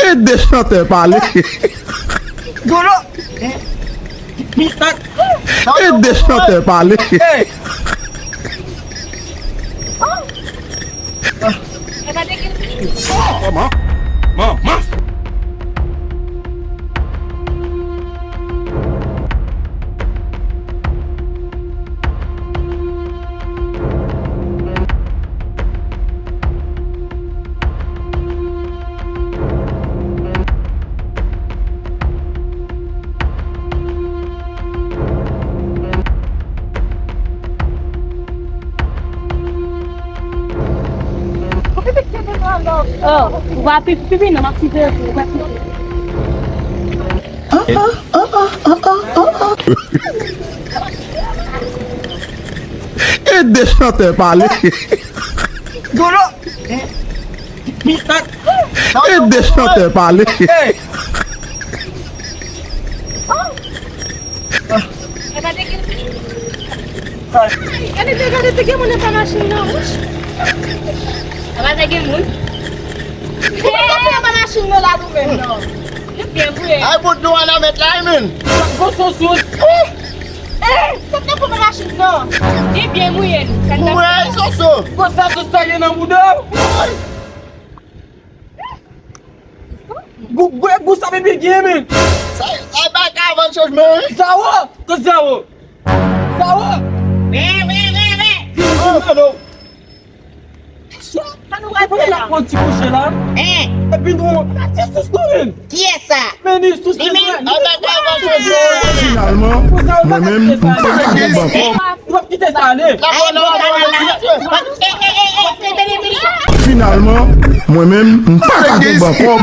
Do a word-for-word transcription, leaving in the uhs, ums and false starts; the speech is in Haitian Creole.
E de chantè pale. Golo. E de chantè pale. Manman. Manman. Oh, ou va pi, pi, pi, non, m ap siveye pou ou, ou va pi. E de chantè pale. Golo. E de chantè pale. Gade, te, gade, te gen moun anba machin nan, wouch. Anba te gen moun. Ki moun k ap fè anba machin nan la nou menm nan? Nou byen bouye. Ay, bout nou an nan met la, men. Gwo sou sous. Eh, sa t ap fè anba machin nan? Li byen mouye nou. Sa t ap fè? Mwen, Soso. Gwo sa sous sa gen nan bouda. Gou, gou, gou sa pipi gen, men. Sa, sa pa ka vann chanjman, wi. Zawo, to zawo. Zawo. Wi, wi, wi, wi. Di, di, di, di. Sa nou wè la? Pran ti kouche la. Epi nou, la ti sous nou, men. Kiyès sa? Men ni sous li, men. Finalman, mwen menm, m pa ka konprann. Ou p ap kite sa ale. Finalman, mwen menm, m pa ka kenbe ankò.